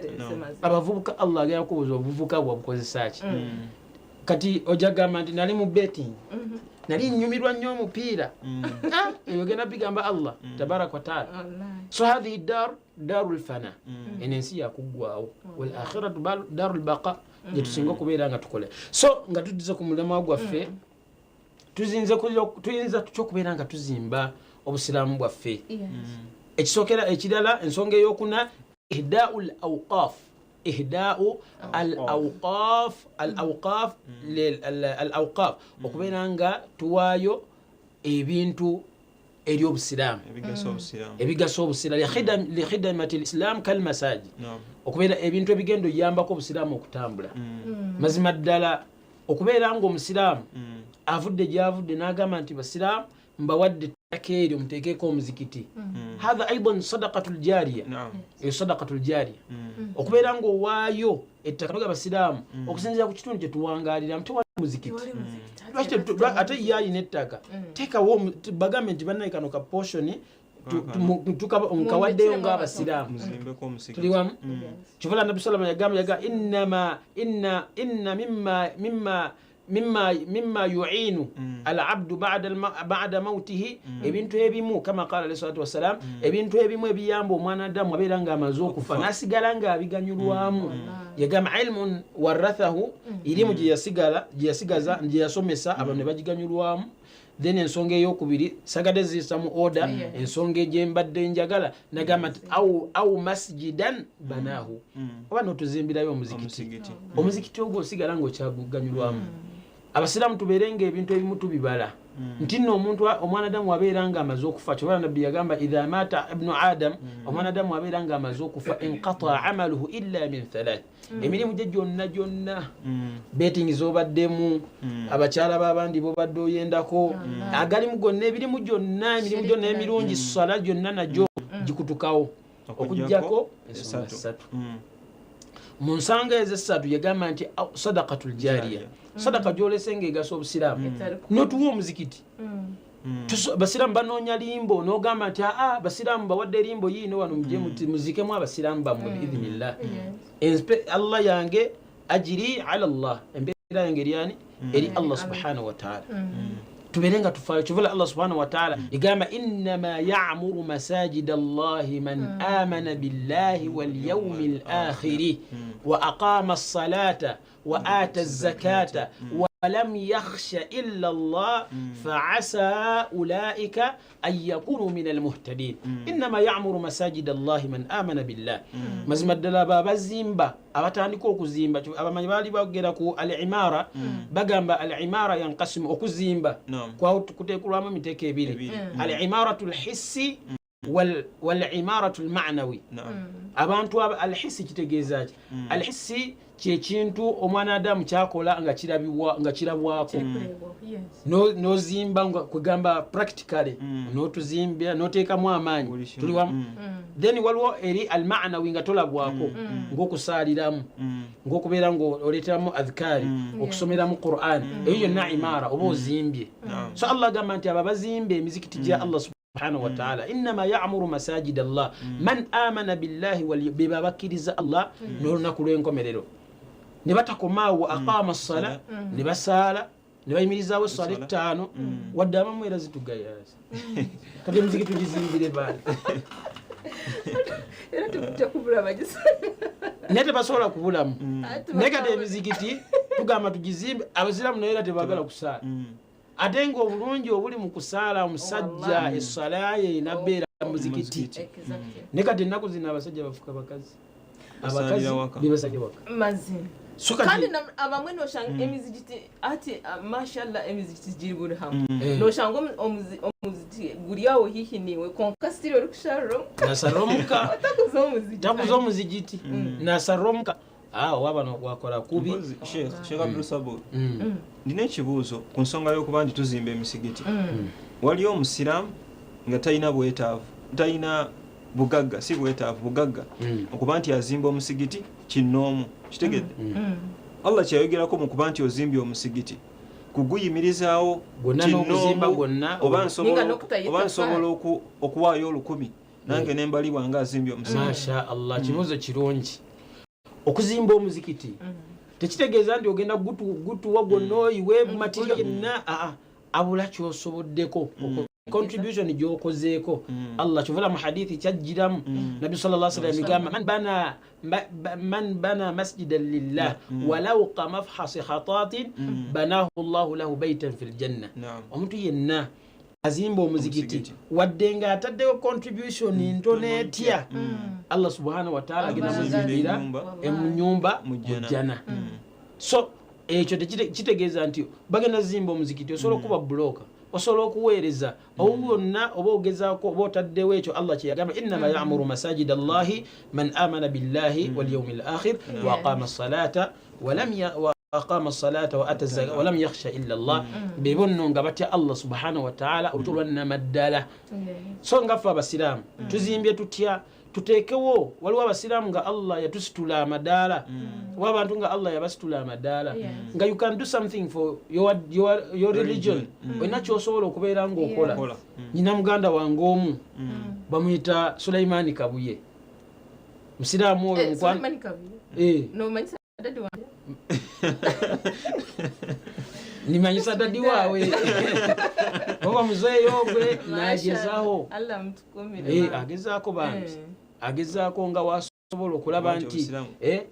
Abavubuka, Allah agenda kubuuza obuvubuka bwe wabukozesa ki. Kati ojja gamba nti nali mu betting, nali nyumirwa nnyo omupiira. Ah, ebyo genda bigamba Allah tabaraka wataala. So hadhihi dar daru lfana, eno ensi yakuggwawo, wal akhiratu daru lbaqa, gyetusinga okubeera nga tukole. So nga tudize ku mulamwa gwaffe, tuyinza tutya okubeera nga tuzimba obusiraamu bwaffe? Ekisookera ekirala, ensonga eyokuna, ihdau l awqaf, ihdau al awqaf, al awqaf, al awqaf, okubeera nga tuwaayo ebintu eri obusiraamu ebigasa obusiraamu, ebigasa obusiraamu, likhidamati lislam kalmasajid, okubeera ebintu ebigenda oyambako obusiraamu okutambula. Mazima ddala okubeera nga omusiraamu avudde gyavudde n'agamba nti basiraamu, mbawadde ettaka eryo muteekeko omuzikiti, hatha aidan sadakatu ljariya. Eyo sadakatu ljariya, okubeera ngaowaayo ettaka noga basiraamu, okusinziira ku kitundu kyetuwangaliramu tewali muzikiti. Lwaki ate ye alina ettaka, teekawo bagambe nti bannaye, kano ka portion nkawaddeyo ng'abasiraamu. Muzimbeko omusigiti. Tuli wamu? Kivola Nabbi salama yagamba, yaga innama inna inna mimma yuinu alabdu bada mautihi, ebintu ebimu, kama qala alayhi salatu wassalam, ebintu ebimu ebiyamba omwana adamu abeera ng'amaze okufa n'asigala ng'abiganyulwamu, yagamba ilmun warathahu, irimu gye yasigala, gye yasigaza, gye yasomesa abantu ne bagiganyulwamu. Then ensonga eyokubiri sagadde ziyisa mu order. Ensonga egyembadde njagala nagamba nti au masjidan banahu, oba notuzimbirayo omuzikiti. Omusigiti. Omuzikiti ogwo osigala ngaokyaganyulwamu. Abasiraamu tubeere nga ebintu ebimu tubibala nti nno omuntu omwanadamu abeera nga amaze okufa, kyobala nabbi yagamba idha maata ibnu adam, omwanadamu abeera nga amaze okufa, inqataa amaluhu illa min thalath, emirimu gye gyonna gyonna, betting zobaddemu, abakyala b'abandi bobadde oyendako, agalimu gonna, ebirimu gyonna, emirimu gyonna emirungi, sala gyonna nagyo gikutukawo okuggyako ensonga ssatu. Mu nsanga ezo essatu yagamba nti sadakatul jariya, sadaka gyolese ngaegasa obusiraamu, notuwa omuzikiti. Basiraamu banoonya limbo, nogamba nti aa basiraamu bawadde limbo yiino wano muje muzikemu abasiraamu bammwe biidhinillah. Allah yange ajiri ala llah, embeera yange eryani eri Allah subhanahu wataala. Tubeere nga tufaayo kivula Allah subhanahu wataala egamba innama yamuru masajida llahi man amana billahi walyaumi lakhiri wa aqama alsalata wa ata zakata walam yakhsha illa llah faasa ulaika an yakunu min almuhtadin. Innama yamuru masajida llahi man amana billah, mazima ddala abo abazimba, abatandika okuzimba. Abamanyi baali bagera ku al imara, bagamba al imara yankasimu, okuzimba kuteekulwamu emiteeko ebiri, al imaratu lhissi wal imaratu lmanawi. Abantu al hissi kitegeeza ki? Al hissi kyekintu omwana adamu kyakola nga kirabibwa, nga kirabwako. Nozimba nga kwegamba practically, notuzimbya, noteekamu amaanyi, tuli wamu. Then waliwo eri almanawi nga tolabwako, ng'okusaaliramu, ng'okubeera ng'oleeteramu adhikaari, okusomeramu Quran, eyo yonna imaara oba ozimbye. So Allah agamba nti abo abazimba emizikiti gya Allah subhanahu wataala, innama yamuru masajid Allah man amana billahi, beba bakkiriza Allah n'olunaku lw'enkomerero, ne batakomaawo, aqama sala, ne basaala, ne bayimirizaawo esswala ettaano, wadde abamu era zitugayaza. Kati emizikiti tugizimbire baani? Era tekubula bagisa. Naye tebasobola kubulamu. Naye kati emizikiti tugamba tugizimbe abasiraamu, naye era tebagala kusaala, ate nga obulungi obuli mu kusaala, omusajja essala ye enabbeera muzikiti. Naye kati ennaku zino abasajja bafuka bakazi, abakazi bebasajja waka. Mazima. So kati kandi abamwe noshanga emizigiti ati mashallah, emizigiti giri buri hamwe. Noshanga omuzigiti guri aho hihi niwe, konka still ori kusharira omuka. Nasarira omuka. Otakuza omuzigiti. Takuza omuzigiti, nasarira omuka. Waba wakola kubi. Mpozi, Sheikh Abdul Sabur, ndina ekibuuzo ku nsonga y'okuba nti tuzimba emisigiti. Waliyo omusiraamu nga talina bwetaavu, talina bugagga, si bwetaavu, bugagga, okuba nti azimba omusigiti kinnoomu, kitegedde? Allah kyeyayogerako mu kuba nti ozimbye omusigiti kuguyimirizaawo Gwonna n'okuzimba gwonna. Oba nsobola Ninga n'okutayita oba nsobola okuwaayo 1000 nange nembalibwa nga azimbye omusigiti? Masha Allah, kibuuzo kirungi. Okuzimba omuzikiti tekitegeeza nti ogenda gutuwa gwonna oyiwe material yenna, aa, abula kyosoboddeko, contribution gyokozeeko. Allah kivula mu hadithi kyajjiramu, nabbi sallallahu alaihi wasallam yagamba man bana masjidan lillah walau kamafhasi khatatin banahu llahu lahu baitan fi ljanna. Omuntu yenna azimba omuzikiti, Omuzikiti. wadde ng'ataddewo contribution ntono etya, Allah subhanahu wataala agenda Allah muzimbira Ennyumba. emunyumba Mu jjana. mujjana. So ekyo kitegeeza nti bagenda zimba omuzikiti, osobola okuba buloka, osobola okuweereza obu bwonna oba ogezaako oba otaddewo ekyo Allah kyeyagamba, innama yamuru masajida llahi man amana billahi walyaumi lakhir wa aqama salata wa aqama salata wa ata zaka walam yakhsha illa llah, bebo nno nga batya Allah subhanahu wataala oluto lwannamaddala. So nga ffe abasiraamu tuzimbye tutya? Tuteekewo, waliwo abasiraamu nga Allah yatusitula amadaala, oba abantu nga Allah yabasitula amadaala, nga you can do something for your religion, olina kyosobola okubeera ngaokola. Okola. Nyina muganda wange omu bamuyita Sulaimani Kabuye, musiraamu oyo. Eh, Sulaiman Kabuye. Eh, Nomanyisa daddy wange. Nimanyisa daddy waawe oba muzeeyo gwe nagezaho. Allah mutukumire. Eh, agezaako bambi. Agezaako nga wasobola okulaba Nti nti Obusiraamu. eh,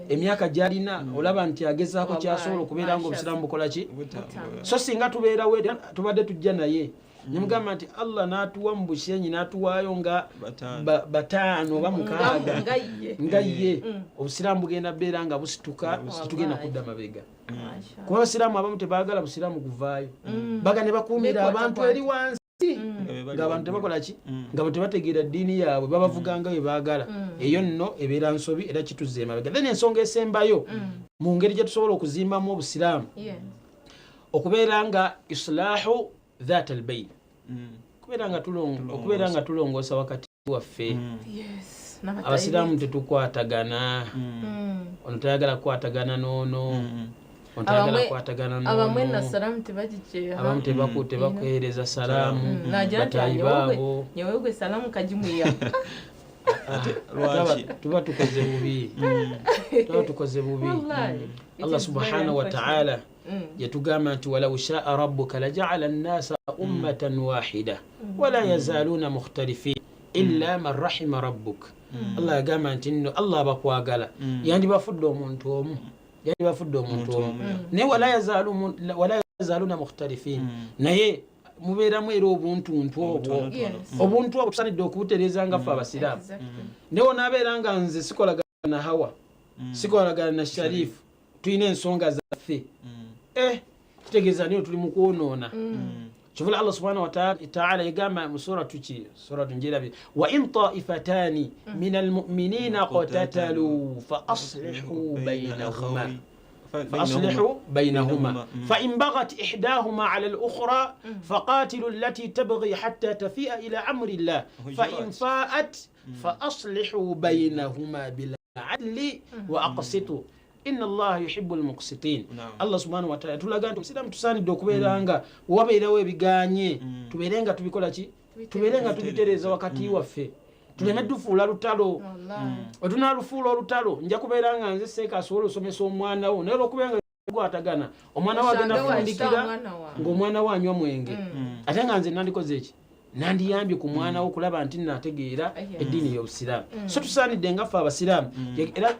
Emyaka gyalina olaba nti agezaako kyasobola okubeera nga obusiraamu bukola ki. So singa tubeerawo tubadde tujja naye nemugamba nti Allah n'atuwa mu bushenyi n'atuwaayo nga bataano oba mukaaga nga ye, obusiraamu bugenda beera nga busituka, tetugenda kudda mabega, kuba abasiraamu abamu tebaagala busiraamu kuvaayo, baga ne bakuumira abantu eri wansi ng'abantu tebakola ki, nga bwe tebategeera ddiini yaabwe, babavuganga bwe baagala. Eyo nno ebeera nsobi era kituzza emabega. Then ensonga esembayo mu ngeri gye tusobola okuzimbamu obusiraamu, okubeera nga islahu dhat albain, okubeera nga tulongoosa wakati waffe. Abasiraamu tetukwatagana. Ono tayagala kukwatagana n'ono, ono tayagala kukwatagana. Abamwe na salaamu tebagikyeha. Abamu tebakuheereza salaamu. Nagira nti batayi baabo. Nyowe gwe salaamu kagimuya. Lwaki? Tuba tukoze bubi, tuba tukoze bubi. Wallahi. It Allah is very subhanahu wa unfortunate. ta'ala yatugamba nti walau shaa rabbuka lajaala nnasa ummatan wahida wala yazaluna mukhtalifin illa man rahima rabbuk. Allah yagamba nti nno Allah abakwagala yandibafudde omuntu omu, yandibafudde omuntu omu, naye wala yazaluna mukhtalifin, naye mubeeramu era obuntuntu obwo. Obuntu obwo tusanidde okubutereeza nga ffe abasiraamu. Naye onaabeera nga nze sikolagana na Hawa, sikolagana na Sharifu, tulina ensonga zaffe, kitegeeza niyo tuli mu kwonoona. Kivula Allah subhanahu wa ta'ala yagamba mu suratu ki, suratu njerabi, wa in taifatani min almuminina qatatalu fa aslihu bainahuma, فأصلحوا بينهما فإن بغت إحداهما على الأخرى فقاتلوا التي تبغي حتى تفيء إلى أمر الله فإن فاءت فأصلحوا بينهما بالعدل وأقسطوا إن الله يحب المقسطين. Allah subhanahu wataala tulaga nti omusiraamu tusaanidde okubeera nga wabeerawo ebiganye, tubeere nga tubikola ki, tubeere nga tubitereeza wakati waffe, tuleme tufuula lutalo. Wetunalufuula olutalo, nja kubeera nga nze seeka asobola osomesa omwana wo, naye olwokubeera nga gwatagana, omwana we agenda Osange wakita fundikira omwana wawe. ng'omwana we anywa mwenge, ate nga nze nandikoze eki, nandiyambye ku mwana wo okulaba nti naategeera eddiini y'obusiraamu. So tusaanidde nga ffe abasiraamu,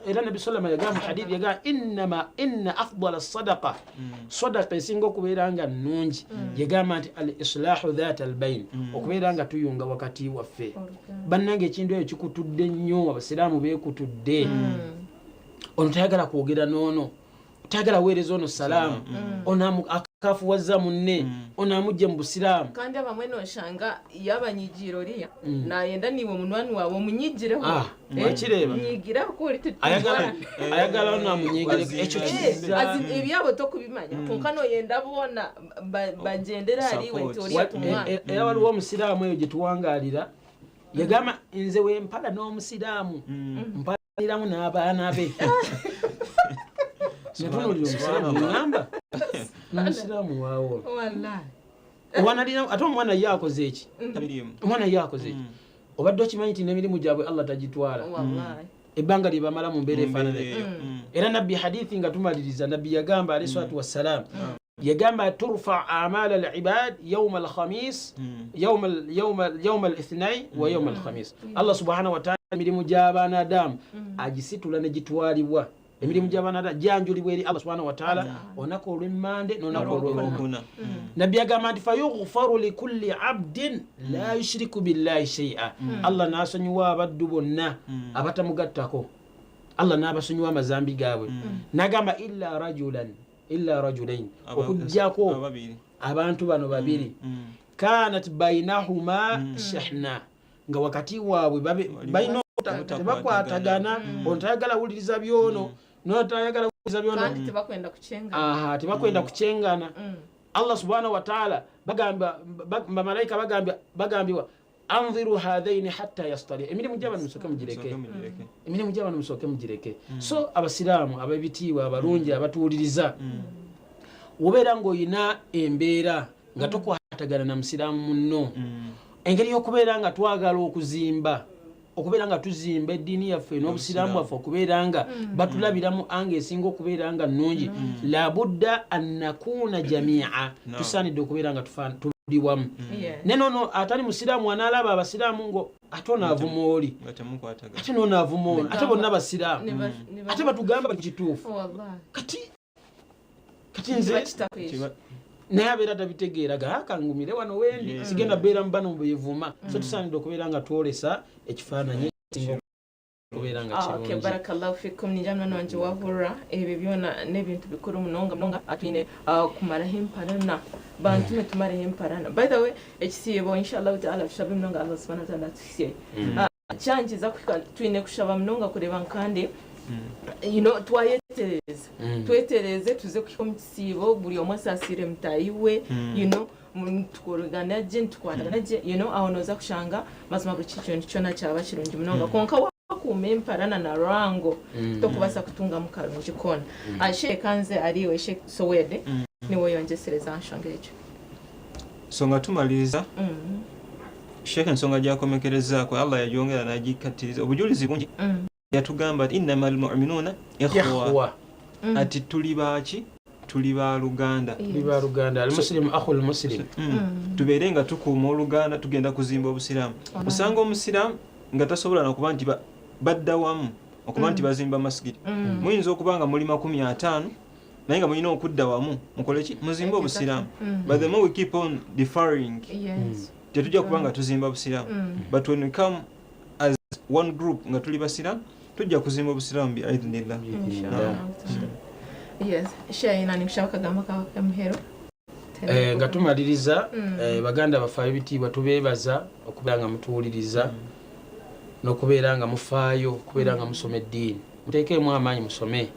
era Nabi salama yagamba mu hadithi, yagamba innama inna afdala sadaqa, sadaqa esinga okubeera nga nnungi, yagamba nti al islahu dhat albain, okubeera nga tuyunga wakati waffe. Bannange, ekintu ekyo kikutudde nnyo, abasiraamu beekutudde. Ono tayagala kwogera n'ono, tayagala weereza ono salaamu, ono akafuwazza munne, ono amugje mu busiraamu. Kandi abamwe noshanga yabanyigira oriya nayenda niwe munwani wawe omunyigireho. Ah, okireba? Nyigiraho ko ori. Ayagala ono amunyigire ekyo kiza. Ebyabo tokubimanya, konka noyenda boona bagyendere ahariwe nti oriya tumwana. Era waliwo omusiraamu eyo gye tuwangaalira, yagamba nze wempala n'omusiraamu mpalaniramu n'abaana be. Natunuulira omusiraamu, ŋŋamba n'omusiraamu waawo Wallahi. owanalira, ate omwana ye akoze eki? Tabiriimu. Omwana ye akoze eki? Obadde okimanyi nti n'emirimu gyabwe Allah tagitwala Wallahi. ebbanga lye bamala mu mbeera efaanana? Eyo. Era nabbi, hadithi nga tumaliriza, nabbi yagamba alayhi salatu wassalam, yagamba turfa amala alibad yauma alkhamis, yauma alithnain wa yauma alkhamis. Allah subhanahu wataala emirimu gy'abaana adamu agisitula ne gitwalibwa, emirimu gy'abaana adamu gyanjulibwa eri Allah subhanahu wataala olunaku olw'emmande n'olunaku olw'olwokuna. Olwokuna. Nabbi agamba nti fayughfaru likulli abdin la yushiriku billahi shaia, Allah n'asonyiwa abaddu bonna abatamugattako, Allah n'abasonyiwa amazambi gaabwe. N'agamba illa rajulan, illa rajulain, okugjako ababiri. Abantu bano babiri, kanat bainahuma shahna, nga wakati waabwe balina tebakwatagana, ono tayagala wuliriza byono, nono tayagala wuliriza byono. Kandi tebakwenda kuchenga. Aha, tebakwenda kukyengana. Allah subhanahu wataala bagamba bamalayika bagambibwa anziru hathaini hatta yastali, emirimu gyabano musooke mugireke. Musooke mugireke. Emirimu gyabano musooke mugireke. So abasiraamu ab'ebitiibwa abalungi abatuwuliriza, wobeera ng'olina embeera nga tokwatagana na musiraamu munno, engeri y'okubeera nga twagala okuzimba, okubeera nga tuzimba eddiini yaffe n'obusiraamu bwaffe, okubeera nga batulabiramu anga esinga okubeera nga nnungi, labudda an nakuuna jamia, tusaanidde okubeera nga tuli wamu. Naye noono atali musiraamu anaalaba abasiraamu ngo ate ono avuma oli, ate noono avuma ono, ate bonna basiraamu, ate batugamba bali kituufu. Kati kati nze naye abeera tabitegeera gakangumire wano wendi sigenda beera mu bano bevuma. So tusaanidde okubeera nga twolesa ekifaananyi ekisinga okubeera nga Ah, okay, kirungi. Barakallahu fikum. Ninja mwana wanje wahurra ebyo byona n'ebintu bikuru munonga munonga. Atwine kumaraho emparana, bantu mwe tumareho emparana. By the way, ekisiibo inshallah taala tushabe munonga Allah subhanahu wa ta'ala atuhisye. Kyangiza kuhika twine kushaba munonga kureeba nkandi twayetereza, twetereze tuze kuhika omu kisiibo buri omwe asaasiire mutaahi we, tukoragana gye, nitukwatagana gye, aho nooza kushanga mazima buri kintu kyona kyaba kirungi munonga. Kwonka wakuuma emparana na rwango, tokubaasa kutungamu karungi koona. Sheikh kanze ariiwe Sheikh Sowede, niwe oyongyesereza aha nshonga egyo. So nga tumaliriza, Sheikh ensonga gyakomekerezaako Allah yagyongera n'agikkattiriza obujulizi bungi. Yatugamba ati innama almuminuuna ikhwa, ati tuli baaki? Tuli ba luganda. Tuli ba luganda. Almusilimu akhu lmusilimu. Tubeere nga tukuuma oluganda, tugenda kuzimba obusiraamu. Osanga omusiraamu nga tasobola nakuba nti badda wamu okuba nti bazimba masigidi. Muyinza okuba nga muli 50 naye nga mulina okudda wamu mukole ki? Muzimbe obusiraamu. But the more we keep on deferring, tetujja kuba nga tuzimba busiraamu. But when we come as one group nga tuli basiraamu, tujja kuzimba obusiraamu bi idhnillah. Yes, Sheikh, nikushaba akagambo kawe k'emuheru. Nga tumaliriza, baganda baffe ab'ebitiibwa, tubeebaza okubeera nga mutuwuliriza n'okubeera nga mufaayo okubeera nga musoma eddiini. Muteekeemu amaanyi musome.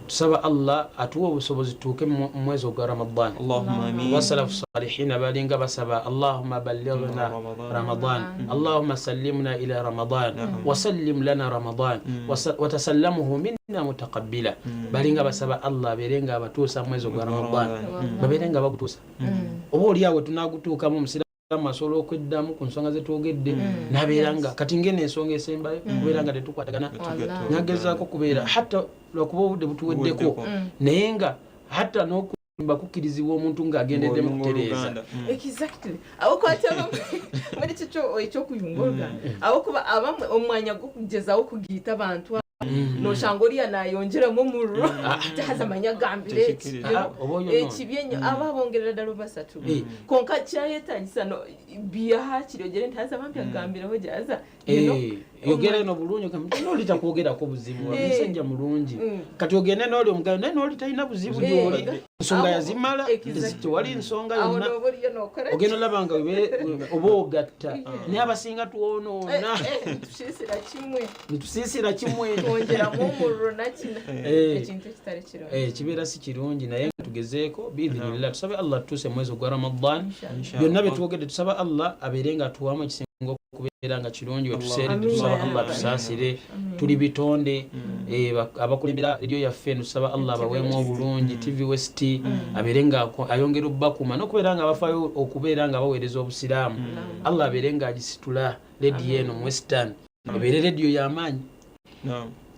Tusaba Allah atuwe obusobozi tutuuke mu mwezi ogwa Ramadan. Allahumma amin. Wasalafu salihina balinga basaba Allahumma ballighna Ramadan, Allahumma sallimna ila Ramadan, wasallim lana Ramadan, watasallamuhu minna mutaqabbila. Balinga basaba Allah abeere nga abatuusa mu mwezi ogwa Ramadan, babeere nga bagutuusa. Oba oli awo tunagutuukamu, omusiraamu asobola okweddamu ku nsonga zetwogedde nabeera nga kati ngeno ensonga esembayo kubeera nga tetukwatagana, nagezaako kubeera hatta lwakuba obudde butuweddeko, naye nga hatta n'okulimba kukkirizibwa omuntu ng'agendeddemu kutereeza. Exactly, aho abamwe muri kyo ekyokuyunga oruganda, aho kuba abamwe omwanya gw'okugyezaho kugiita abantu, noshanga oriya nayongyeramu omuriro tihaza amanya agambire eki. Tekikiriza. Oba oyo no. Ekibi enyo aba abongerera ddala basatu, konka kyayetagisa no biyahakiri ogire nti haza bampi agambireho gyaza. Yogera eno bulungi, ogamba nti n'oli takwogerako buzibu, musajja mulungi. Kati ogende n'oli omugayo naye n'oli talina buzibu gy'oli, ensonga yazimala, tewali nsonga awo yonna. Noba oriyo nokora. Ogenda olaba nga oba ogatta, naye abasinga twonoona. Nitusiisira kimwe. Nitusiisira kimwe. Twongyeramu omuriro nakina ekintu ekitari kirungi. Kibeera si kirungi, naye nga tugezeeko biidhinillah. Tusabe Allah tutuuse mwezi ogwa Ramadan. Inshallah. Byonna byetwogedde tusaba Allah abeere nga atuwamu ekisinga okubeera nga kirungi wetuseeredde. Amin. Tusaba Allah tusaasire, tuli bitonde. Abakulembera rediyo yaffe eno tusaba Allah abaweemu obulungi, TV West abeere nga ayongera obbakuuma n'okubeera nga abafaayo okubeera nga baweereza obusiraamu. Allah abeere nga agisitula rediyo eno mu Western, ebeere rediyo y'amaanyi.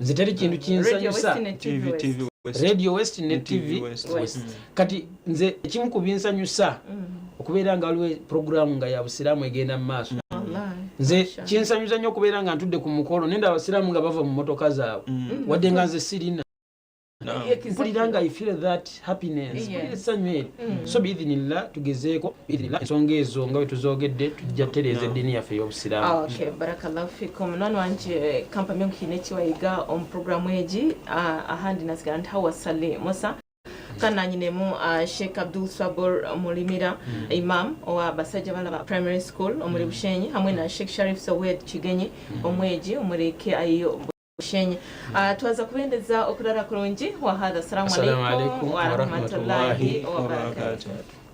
Nze teri kintu Radio kinsanyusa. West ne TV TV West. TV West. Radio West ne Ne TV TV West. West. Kati nze ekimu ku binsanyusa okubeera nga waliwo puroguramu nga ya busiraamu egenda mu maaso. Wallahi. Nze Mashallah. kinsanyusa nnyo okubeera nga ntudde ku mukolo nenda abasiraamu nga bava mu motoka zaabwe, wadde nga nze sirina. Mpulira nga I feel that happiness, mpulira essanyu eryo. So biidhinillah tugezeeko, biidhinillah ensonga ezo nga bwe tuzoogedde tujja tereeza eddiini yaffe ey'obusiraamu. Okay, barakallahu fikum. None wanje kampamye nkuhine ekiwayiga omu programu egi. Ahandi nasigala nti Hawa Sali Musa, kandi nanyinemu Sheikh Abdul Sabur Mulimira, imam owa Basajja Balaba Primary School omuri Bushenyi, hamwe na Sheikh Sharif Sowed Kigenyi, omwegi omuri KIU Bushenyi. Twaza kubendeza okurara kurungi. Wahadha, assalamu Assalamu alaikum alaikum warahmatullahi warahmatullahi wabarakatuh. Wabarakatuh.